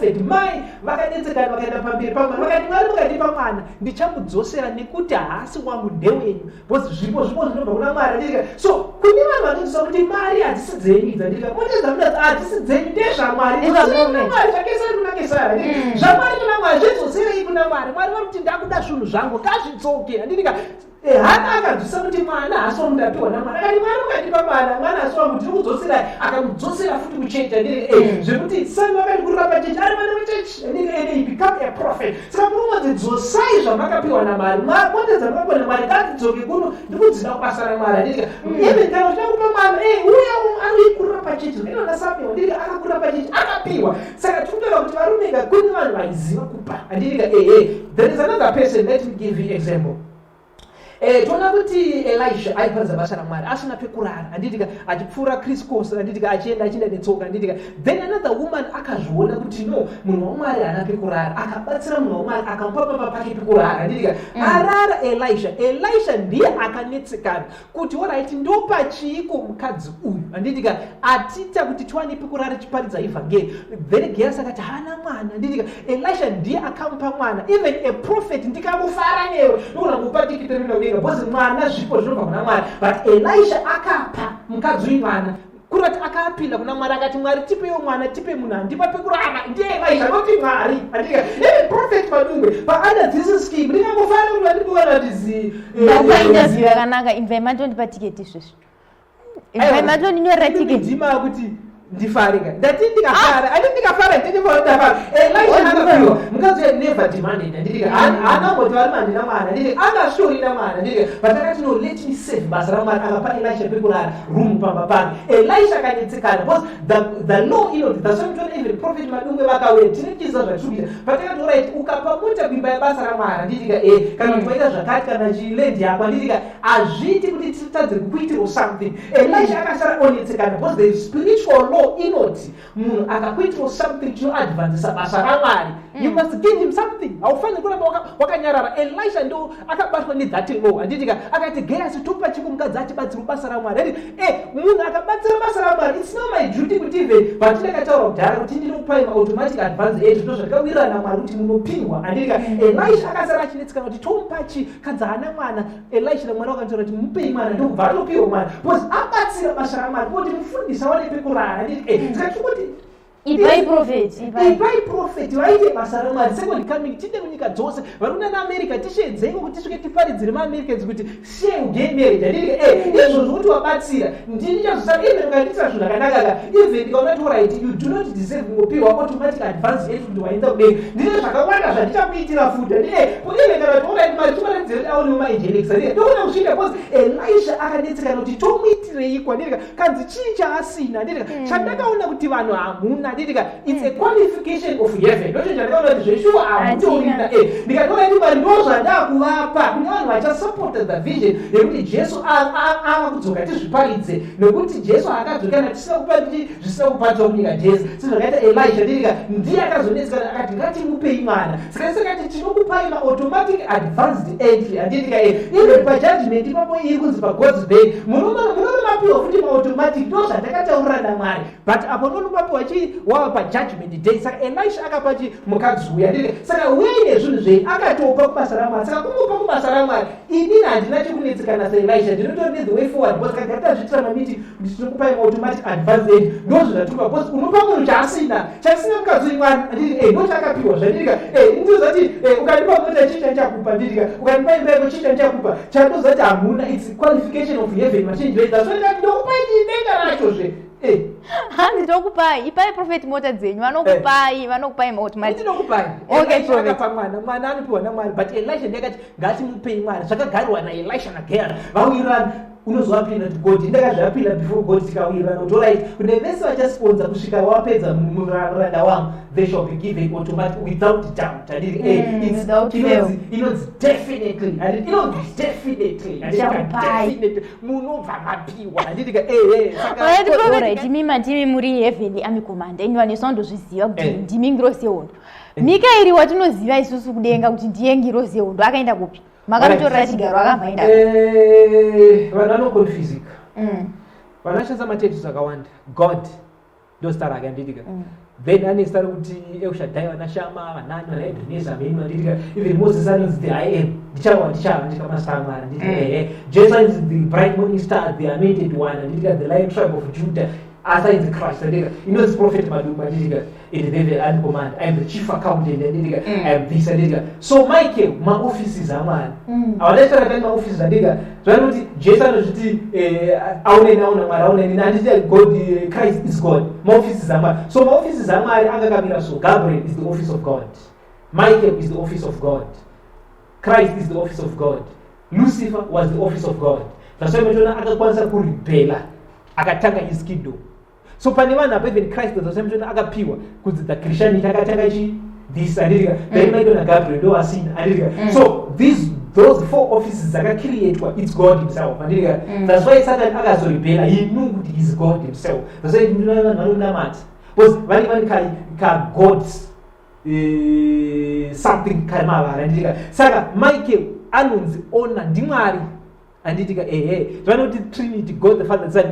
prophet. Mai vakanetsekana, vakaenda pamberi pamwari, vakati, "Mwari, mukandipa mwana ndichamudzosera nekuti haasi wangu, ndewenyu," because zvipo, zvipo zvinobva kuna Mwari, handitika? So kune vanhu vanoziva kuti mari hadzisi dzenyu idzi, handitika? Mota dzamunadzo hadzisi dzenyu, ndezvamwari. Ndezvamwari. Mwari, zvaKesari kuna Kesari, handiti? Zvamwari kuna Mwari, zvedzoserei kuna Mwari. Mwari vari kuti ndakuda zvinhu zvangu, ngazvidzoke, handitika? Hana akanzwisa kuti mwana haasi wangu, ndapiwa namwari. Akati, "Mwari, mukandipa mwana, mwana haasi wangu, ndiri kudzoserai." Akamudzosera futi kuchechi, handiti? Zvekuti Sami vakandikurira pachechi, ari mwana wechechi, handiti? And he become a prophet. Saka munomadzi, dzosai zvamakapiwa namwari. Mota dzamakapiwa namwari ngadzidzoke kuno, ndikudzida kubasa ramwari, handitika? Even kana uchida kupa mwana, uya anoikurira pachechi, zvakaitwa naSamuel, handiti? Akakurira pachechi, akapiwa. Saka tiri kutaura kuti varume ka, kune vanhu vaiziva kupa, handitika? Ehe, there is another person. Let me give you example. Toona kuti Elisha aiparidza basa ramwari asina pekurara, handitika? Achipfuura criss-cross, handitika? Achienda, achienda netsoka, handitika? Then another woman akazviona kuti no, munhu wamwari haana pekurara. Akabatsira munhu wamwari, akamupa pamba pake pekurara, handitika? Arara Elisha. Elisha ndiye akanetsekana kuti, alright, ndopa chiiko mukadzi uyu, handitika, atiita kuti tiwane pekurara chiparidza ivhangeri? Then Gehazi akati haana mwana, handitika? Elisha ndiye akamupa mwana. Even a prophet, ndikamufara newe, nogona kupa tikiti rinoenda kudenga, because mwana zvipo zvinobva kuna Mwari. But Elisha akapa mukadzi uyu mwana, kurati akaapinda kuna Mwari, akati, "Mwari, tipewo mwana, tipe munhu handipa pekurara." Ndiye Elisha, noti Mwari, handika? Even Prophet Madungwe paanda this scheme, ndingangofara kuti vandiri kuona kuti zi Ndakupa interview yakanaka. Imvai matondipa tiketi izvezvi, imvai matondinyorera tiketi. Ndima kuti ndifarika, ndati ndikafara, ati ndikafara, ndinifara. Elisha akapiwa mukadzi uya, never demanded, handitika? Haana mboti vari mandina mwana, handitika? Angasvitorina mwana, handitika? But akati, "No, let me save basa ramwari." Akapa Elisha pekurara, room pamba pake. Elisha akanetsekana because the law inoti, that's why mutoona even Prophet Madungwe vakauya, tine chiziva zvatiri kuita. But akati, alright, ukapa mota kuimba yabasa ramwari, handitika, kana kuti waita zvakati, kana chiland yako, handitika, hazviiti kuti titadze kukuitirawo something. Elisha akasara onetsekana because the spiritual law inoti munhu akakuitirawo something chinoadvancisa basa ramwari, you must give him something. Haufaniri kuramba wakanyarara. Elisha ndo akabatwa nethat law, handitika? Akati, "Gehazi, topa chiko mukadzi atibatsira basa ramwari?" Ati munhu akabatsira basa ramwari, it's not my duty kuti even, but ndakataura kudhara kuti ndinokupai maautomatic advance edu, ndo zvandakawirirana namwari kuti munopiwa, handitika? Elisha akasara achinetsekana kuti tomupa chi, kanzi haana mwana. Elisha namwari wakataura kuti mupei mwana, ndokubva atopiwa mwana because abatsira basa ramwari, kuti mufundisi awane pekurara, handiti? Saka tiri Ipai prophet, ipai. Ipai prophet vaite basa ramwari. Second coming, tinde munyika dzose vari kunana America, tishedzeiko kuti tisvike tiparidzire maAmericans kuti share gay marriage, handiti? Izvozvo kuti wabatsira, ndini chazosara. Even ukandiitira zvinhu zvakanaka, even ndikaona kuti alright, you do not deserve kungopiwa automatic advance yetu kuti waenda kudenga, ndine zvakawanda zvandichakuitira futi, handiti? Even kana kuti alright, mari chimaratidzira kuti aonewo maangelics, handiti? Ndokuona kusvika because Elisha akanetsekana kuti tomuitireiko, handiti? Kanzi chii chaasina, handiti? Chandakaona kuti vanhu hamuna, handitika, it's a qualification of heaven. Ndocho chandakaona kuti zveshuwa hamutorina. Ndikatoona kuti Mwari ndo zvandakuvapa kune vanhu vachasupporta the vision yekuti Jesu ava kudzoka, tizviparidze, nekuti Jesu akadzoka kana tisina kupa zvisina kuparidzwa kunyika Jesu, sezvakaita Elisha, nditika? Ndiye akazonetsekana, akati ngatimupei mwana. Saka sakati tinokupai maautomatic advanced entry, handitika? Even pajudgment ipapo iri kunzi paGod's day, munonomapiwa futi maautomatic. Ndo zvandakataurira namwari, but apo nonomapiwa chii wava pajudgment day. Saka Elisha akapa chi mukadzi uya, nditi? Saka uye nezvinhu zvei akatopa kubasa ramwari. Saka kungopa kubasa ramwari, inini handina chekunetsekana saElisha, ndinotori nethe way forward, because kagari tazviitira mamiti kuti tinokupai maautomatic advance entry, ndo zvinatupa, because unopa munhu chaasina, chaasina mukadzi uyu mwana, handiti? Ndo chaakapiwa zvanditika. Ndozati ukandipa mota, chii chandichakupa, nditika? Ukandipa imba yako, chii chandichakupa? Chandozati hamuna, it's qualification of heaven. Machinji, that's why ndati ndokupai denga rachozve. Hanzi tokupai, ipai prophet mota dzenyu, vanokupai, vanokupai maautomatic. Ndinokupai. Okay, Elisha prophet. akapa mwana. Mwana anopiwa namwari, but Elisha ndakati ngatimupei mwana. Zvakagariwa naElisha naGehazi, vawirirana. Unozovapinda kuti God, ndakazvapinda before God, tikawirirana kuti alright, kune vese vachasponsa kusvika wapedza muranda wangu, they shall be given automatic without doubt, handiti? Without fail. Inonzi definitely, handiti? Inonzi definitely, handiti? Ndichakupai. Definitely munobva mapiwa, handiti ka? Saka Alright, prophet. Alright, imi matimi muri heavenly army commander, ini vanhu vanondozviziva kuti ndimi ngirozi yehondo. Mikaeri watinoziva isusu kudenga kuti ndiye ngirozi yehondo akaenda kupi? Makamutorera chigaro, akamboenda? Vanhu vanoconfusika. Vanhu vanoshandisa matitles akawanda. God ndo zita rake, handitika? Then ane zita rekuti Elshadai, vana Shama, vanani, vana Ebenezer, veni vanditika. Even Moses anonzi the I Am, ndichava, ndichava, nditika mazita aMwari, nditika. Ehe, Jesu anonzi the bright morning star, the anointed one, anditika, the Lion tribe of Judah, asi ainzi Christ, anditika. Inonzi Prophet Madumba, anditika, in the heaven and command. I am the chief accountant, anditika. I am this, anditika. So Michael, maoffices aMwari havadaitaura tani maoffices, anditika. Zvanoti Jesu anozviti aoneni, aona Mwari, aoneni, handiti? God, Christ is God, maoffices aMwari. So maoffices aMwari angakamira so: Gabriel is the office of God, Michael is the office of God, Christ is the office of God, Lucifer was the office of God. That's why machona akakwanisa kurebela, akatanga his kingdom. So pane vanhu apa, even Christ, that's why machona akapiwa kunzi the Christianity, akatanga chi this, anditika. Then Michael naGabriel ndo asina, anditika. So these, those four offices dzakacreatwa, it's God himself, anditika. That's why Satan akazorebela, he knew kuti he's God himself. That's why ndinoona vanhu vanonamata because vanenge vane ka gods something kari mavari, anditika. Saka Michael anonzi ona ndiMwari, anditika. Ehe, zvanoti Trinity, God the Father, Son,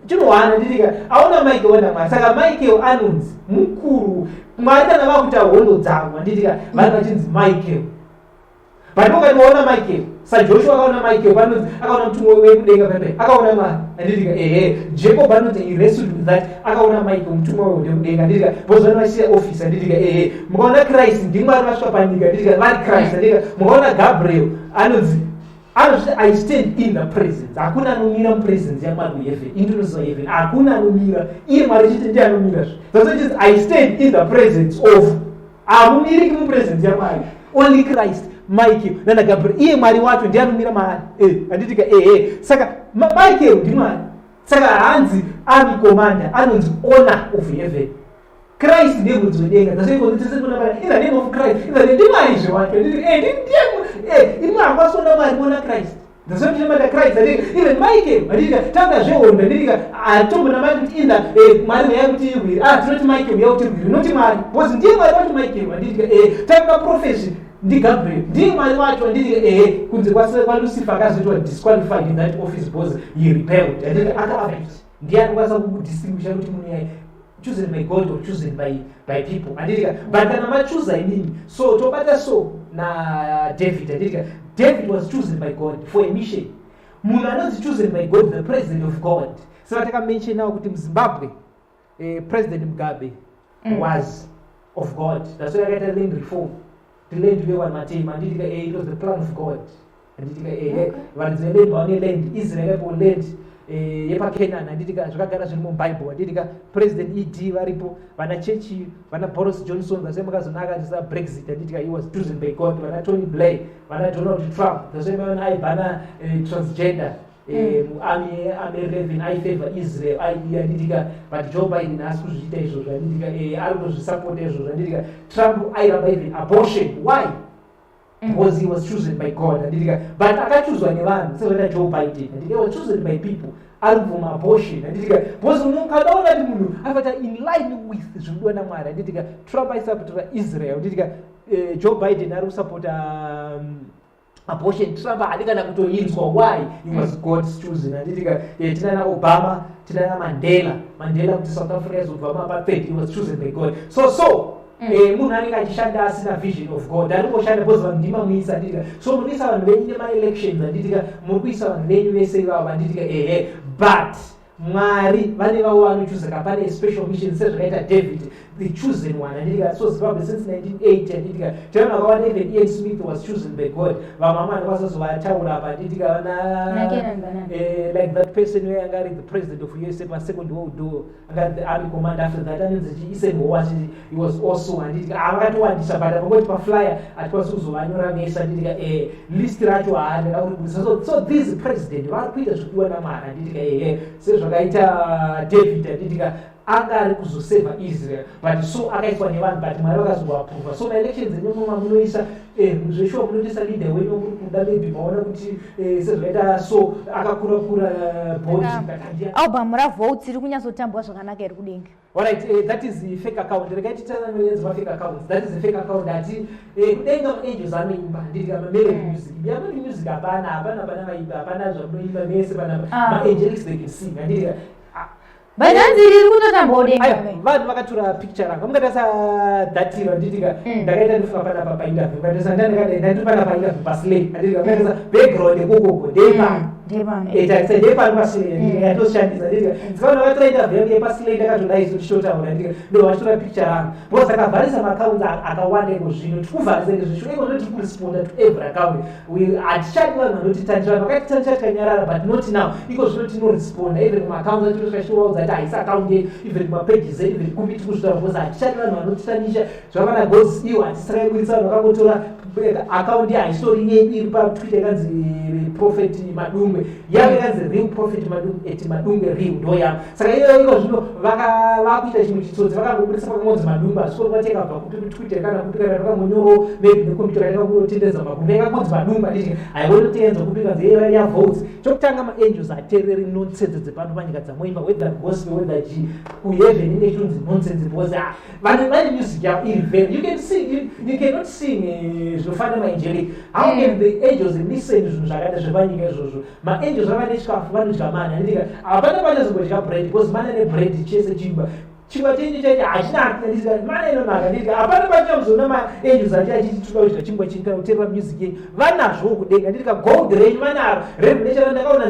chinowana, anditika. Aona Michael, ona Mwari. Saka Michael anonzi mukuru. Mwari kana vakuita hondo dzavo, anditika, vari vachinzi Michael. But ukati waona Michael, saJoshua akaona Michael, panonzi akaona mutumwa wekudenga pepe, akaona Mwari, anditika. Ehe, Jacob anonzi he wrestled with that, akaona Michael, mutumwa wekudenga, anditika, because vane vachisiya office, anditika. Ehe, mukaona Christ, ndiMwari vasvika panyika, anditika, vari Christ, anditika. Mukaona Gabriel, anonzi anozviti I stand in the presence. Hakuna anomira mupresence yaMwari kuheaven. Indinoziva heaven, hakuna anomira. Iye Mwari chete ndiye anomira. Zve that's why I stand in the presence of. Hamumiriki mupresence yaMwari, only Christ, Michael nana Gabriel. Iye Mwari wacho ndiye anomira maari, handitika? Ehe, saka Michael ndiMwari. Saka hanzi army commander, anonzi owner of heaven. Christ ndiye mudzi wedenga. In the name of Christ, in the name, ndiMwari zve wacho. Ndiye imwe hakwasona Mwari, mona Christ. Ndasomata Christ, handiti? Even Michael, handitika? Tanga zvehondo, handitika? Hatombonamati kuti in the Mwari mweya kuti irwiri. Ah, tinoti Michael mweya kuti irwiri, noti Mwari, because ndiye Mwari wacho Michael, handitika? Tanga prophecy, ndiGabriel, ndiye Mwari wacho, handitika? Ehe, kunze kwaLucifer, akazoitwa disqualified in that office because he rebelled, handitika? Aka ndiye anokwanisa kudistinguisha kuti munhu yai chosen by God or chosen by people, handitika? But kana machuza inini, so tobata so naDavid, handitika? David was chosen by God for a mission. Munhu anonzi chosen by God, the president of God, saka takamentionawo kuti muZimbabwe, President Mugabe was of God. That's why akaita land reform, the land vevanhu matema, handitika? It was the plan of God, handitika? Varidzi veland vaone land. Israel yaipo land yepaCanaan, handitika? Zvakagara zviri muBible, handitika? President ED varipo, vana Churchill, vana Boris Johnson, vasai makazonaka achisa Brexit, handitika? He was chosen by God. Vana Tony Blair, vana Donald Trump, vasai maona aibhana transgender muarmy, army 11 aifavor Israel, aidi, handitika? But Joe Biden haasi kuzviita izvozvo, handitika? Ari kuzvisapota izvozvo, handitika? Trump airamba even abortion. Why? Because he was chosen by God, handitika? But akachuzwa nevanhu sezvaita Joe Biden, handitika? He was chosen by people, ari kubvuma abortion, handitika? Because ukadaona kuti munhu afata in line with zvinodiwa naMwari, handitika? Trump aisapotera Israel, handitika? Joe Biden ari kusapota abortion. Trump haadi kana kutoinzwa. Why? He was God's chosen, handitika? Tinana Obama, tinana Mandela. Mandela, kuti South Africa izobva maapartheid, he was chosen by God. So munhu anenge achishanda asina vision of God, ari kungoshanda because vanhu ndimamuisa, handitika? So muri kuisa vanhu venyu nemaelections, handitika? Muri kuisa vanhu venyu vese ivavo, handitika? Ehe, but Mwari vane vavo vanochuza kapane special mission, sezvakaita David, the chosen one, handitika? So Zimbabwe since 1980, handitika, tinoona vakawanda. Even Ian Smith was chosen by God. Vamwe vamwe vanokwanisa apa, handitika? Vana like that person where anga ari the president of USA pasecond World War, anga ari the army commander after that, anonzi Eisenhower, he was also, handitika? Vakatowandisa, but apangoti paflyer hatikwanisi kuzovanyora vese, handitika? List racho haandada kuribudisa. So these president vari kuita zvikudiwa naMwari, handitika? Ehe, sezvakaita David, handitika? Anga ari kuzoseva Israel, but so akaiswa nevanhu, but Mwari vakazoaprova. So maelections enyomwe mamunoisa zveshuwa, munotoisa leader wenyu muri kuda. Maybe maona kuti sezvakaita so akakura kura body. Album raVoltz riri kunyatsotambwa zvakanaka iri kudenga? Alright, that is the fake account. Regai titanaenza mafake accounts. That is the fake account. Ati kudenga maangels anoimba, handitika? Mamelody music, yamelody music, hapana, hapana, hapana vaimba, hapana zvamunoimba mese panapa. Maangelics, they can sing, handitika? But hanzi riri kutotambawo denga. Aiwa, vanhu vakatora picture rangu. Mukatarisa that handitika ndakaita ndifunga panapa painterview. Mukatarisa ndandakadai ndandiri panapa painterview paslay. Handitika mukatarisa background yekokoko ndepano. Ndepano. Eh, tarisa ndepano paslay yatoshandisa handitika. Saka vanhu vakatora interview yangu yepaslay ndakatodai so tichitotaura handitika. Ndo vachitora picture rangu. Because takavharisa maaccounts akawanda iko zvino. Tikuvharisa iko zvino. Iko zvino tiri kuresponda to every account. Hatichadi vanhu vanotitanisha. Vanhu vakatitanisha tikanyarara, but not now. Iko zvino tinoresponda even kumaaccounts acho tosvika tichitovaudza kuti haisi account yedu, even kumapages edu, even kupi tiri kuzvitaura because hatichadi vanhu vanotitanisha. Zvavana gozi iwo hatisakaibudisa vanhu vakangotora account haisitori yedu iri paTwitter yakanzi Prophet Madungwe, yange yakanzi Real Prophet Madungwe, at Madungwe Real ndo yangu. Saka iyoyo iko zvino vakuita chimwe chitsotsi, vakangobudisa pakangonzi Madungwe, asi kuri vateka kubva kupi kuTwitter kana kupi kana vakangonyorawo maybe necomputer yakangotendereza makumbi yakangonzi Madungwe, handiti haionoteenza kupi kanzi yavotes. Chokutanga, maangels hateereri nonsense dzepano panyika dzamoimba, whether gospel, whether g kuheaven inenge ichitonzi nonsense because ah, vanhu vane music yavo iri very, you can see you cannot sing zvinofanira maangelic. How can the angels listen zvinhu zvakaita zvepanyika izvozvo? Maangels vava nechikafu, vanodya mana, handitika? Hapana pachazongodya bread because mana nebread chese chingwa, chingwa chenyu chacho hachinaki, handitika? Mana inonaka, handitika? Hapana pachazoona maangels acho achiti toda kudya chingwa chenyu kana kuteerera music yenyu. Vanazvo kudenga, handitika? Gold renyu vanaro, revelation ndakaona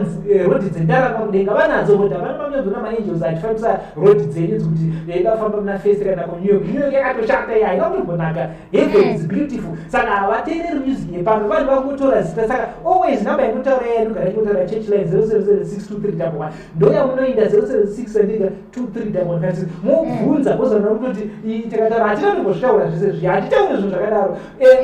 road dzendarama kudenga vanadzo, kuti hapana pamuchazoona maangels achifambisa road dzenyu dzekuti yaida muna First kana kuNew York. New York yakatoshata, iya haina kutombonaka. Heaven is beautiful. Saka havateereri music yepano, vanhu vakungotora zita. Saka always namba yanotaura iya inogara ichikotaura church line 077 623 11 ndo yamunoinda, 076 andika 23 mobvunza bozana kutoti tikataura hatina kumbozvitaura zvese zviya, hatitauri zvinhu zvakadaro.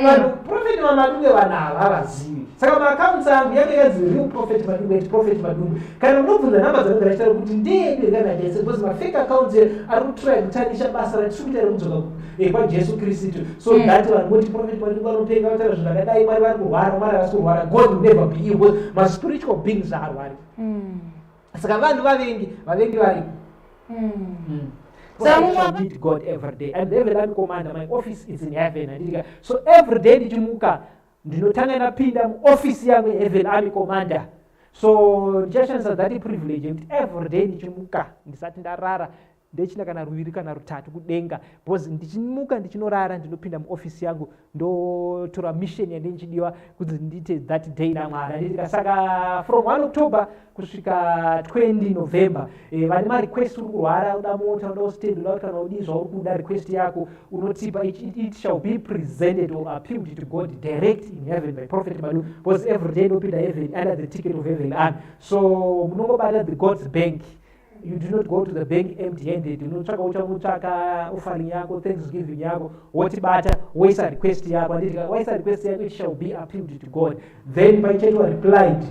Vanhu Prophet vaMadungwe vanhu ava havazivi. Saka maaccounts angu yange yakanzi Real Prophet Madungwe, at Prophet Madungwe. Kana munobvunza namba dzanogara chitaura kuti ndeyedu kana ndese, because mafake accounts ari kutry kutanisha basa ratiri kuita rekudzoka kwaJesu Kristu, so that vanhu voti Prophet Madungwe vanopenga, vataura zvinhu zvakadai, Mwari vari kurwara. Mwari havasi kurwara. God will never be ill because maspiritual beings haarwari. Saka vanhu vavengi, vavengi variko. Saka I mumwe shall meet God every day. I'm the heaven army commander. My office is in heaven. Handitika. So every day ndichimuka ndinotanga ndapinda muoffice yangu yeheaven army commander. So ndichashandisa that privilege yekuti every day ndichimuka ndisati ndarara ndechina kana ruviri kana rutatu kudenga, because ndichimuka ndichinorara ndinopinda muofisi yangu, ndotora mission yandinge ndichidiwa kunzi ndiite that day naMwari, handitika? Saka from 1 October kusvika 20 November, vane marequest, uri kurwara, uda mota, uda stand, uda kuti kana udii zvauri kuda, request yako unotipa. It shall be presented or appealed to God direct in heaven by Prophet Madu, because every day ndopinda heaven under the ticket of heaven army. So munongobata the God's bank. You do not go to the bank empty handed. Unotsvaka uchangotsvaka offering yako, thanksgiving yako, wotibata, woisa request yako, handitika? Waisa request yako, it shall be appealed to God, then paichaitwa replied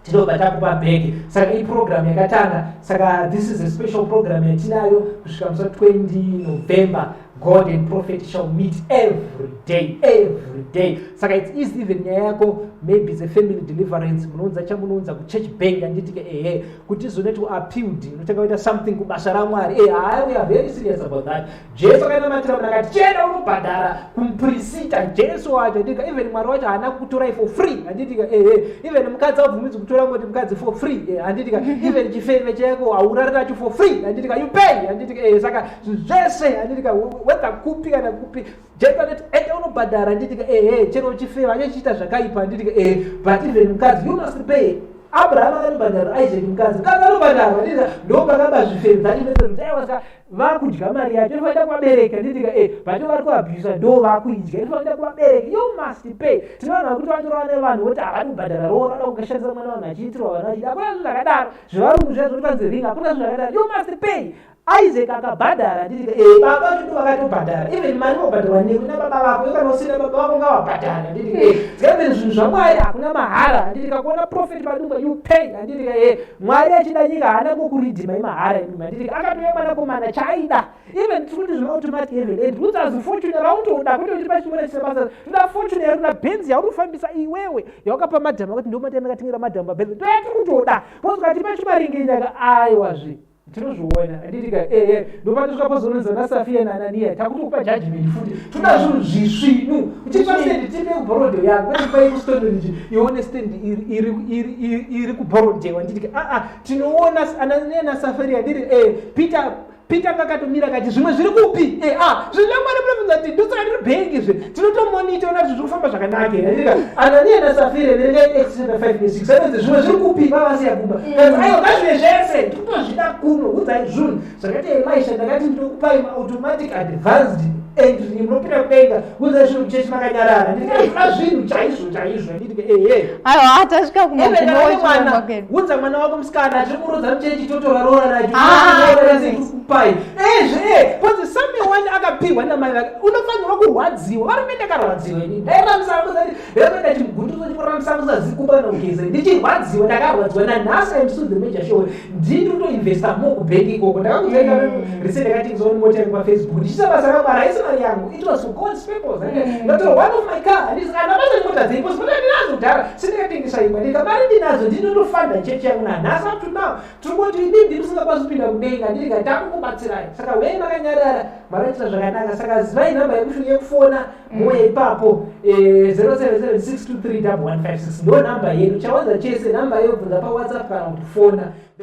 tinobva takupa back. Saka iprogram yakatanga. Saka this is a special program yatinayo kusvika musi wa20 November. God and prophet shall meet every day, every day. Saka it's easy. Even nyaya yako, maybe it's a family deliverance, munounza chamunounza kuchurch bank, handitike? Ehe, kuti izonoitwa appealed, unotanga kuita something kubasa raMwari. Hai, we are very serious about that. Jesu akanamatira munhu akati chienda unobhadhara kumupurisita. Jesu wacho, handitika? Even Mwari wacho haana kutorai for free, handitika? Ehe, even mukadzi abvumidzi kutora ngoti mukadzi for free, handitika? Even chifeve chako haurari nacho for free, handitika? You pay, handitika? Ehe, saka zvinhu zvese, handitika, whether kupi kana kupi, Jesu anoti enda unobhadhara, handitika? Ehe, chero chifeve achachiita zvakaipa, handitika? Ehe, but even mukadzi you must pay. Abraham akanobhadhara Isaac mukadzi, mukadzi anobhadharwa, handitika? Ndo pakaba zvifeve dzacho. Aiwa, saka vakudya mari yacho inofanira kuvabereka, handitika? E, but vari kuabhusa, ndo vakuidya, inofanira kuvabereka. You must pay. Tinovanhu vakuti vatorova nevanhu voti havadi kubhadhara roora, vada kungashandisa mwana, vanhu vachiitirwa, vanhu vachida. Hakuna zvinhu zvakadaro zvevarungu zviya zvoti vanzi ring, hakuna zvinhu zvakadaro. You must pay. Isaac akabhadhara, handitika? E, baba vacho ndo vakatobhadhara. Even mari inobhadharwa newe nababa vako iwe, kana usina baba vako ngavabhadhara, handitika? E, saka zvinhu zvaMwari hakuna mahara, handitika? Kuona Prophet Madungwe you pay, handitika? E, Mwari achida nyika haana kukuridhima imahara imimi, handitika? Akatouya mwanakomana chaaida. Even tiri kuti zvino automatic heaven and roots as fortune rautoda kwete kuti pachimona chisina basa. Toda fortune yaruna Benzi yauri kufambisa iwewe, yawakapa madhamu akati ndomati andakatengera madhamu paBenzi, ndoyatiri kutoda, because ukatipa chimaringe nyaka aiwazve. Tinozviona, handitika? Ehe, ndopatisvika pazononzi naSafia naAnaniya, takutokupa judgment futi. Toda zvinhu zvisvinu. Uchipa stand, tipe kuBorrowdale yako, kwete pai kuStonehenge, ione stand iri kuBorrowdale, handitika? Aa, tinoona Ananiya naSafaria, handiti? Peter, Peter kakatomira kati, "Zvimwe zviri kupi?" Zvinhu zvaMwari munobvunza kuti ndosaka ndiri bhengi zve, tinotomonita ona kuti zviri kufamba zvakanaka here, handitika? Ananiya naSafira, verengai Acts chapter 5 verse 6, anonzi zvimwe zviri kupi? Vavasiya kumba. Kanzi, "Aiwa, ngazvive zvese, tikutozvida kuno, udzai zvinhu zvakati." Elisha, ndakati ndinokupai maautomatic advanced entry, munopinda kudenga. Udzai zvinhu muchechi makanyarara, ndikatoda zvinhu chaizvo chaizvo, handitika? Ehe. Aiwa, tasvika Even kumagumo kana wechirongwa mwana kwedu. Udza mwana wako musikana, tiri kurodza muchechi, totora roora racho. Kupai ezve ponzi Samuel akapihwa namai vake, unofanirwa kurwadziwa. Varume, ndakarwadziwa ini, ndairambisa chimugunduzo chikurambisa musazikumba kana kugeza, ndichirwadziwa. Ndakarwadziwa nanhasi. I'm still the major show. Ndini kutoinvesta more kubhengi ikoko. Ndakakuzoita recent, ndakati mota yangu paFacebook, ndichiita basa rangu. Haisi mari yangu, it was for God's purpose. Ndatora one of my car, handina basa nemota dzeipo, mota ndinadzo kudhara, sindakatengesa imwe, ndika mari ndinadzo, ndinotofanda chechi yangu nanhasi. Up to now tirikoti inini ndiri usingakwanisi kupinda kudenga, ndirika takukubatsirai. Saka wei makanyarara, maraitira zvakanaka. Saka zivai nhamba yekufona moya ipapo, 0776231156 ndo nhamba yedu. Chawanza chese, nhamba yekubvunza paWhatsApp kana kuti fona.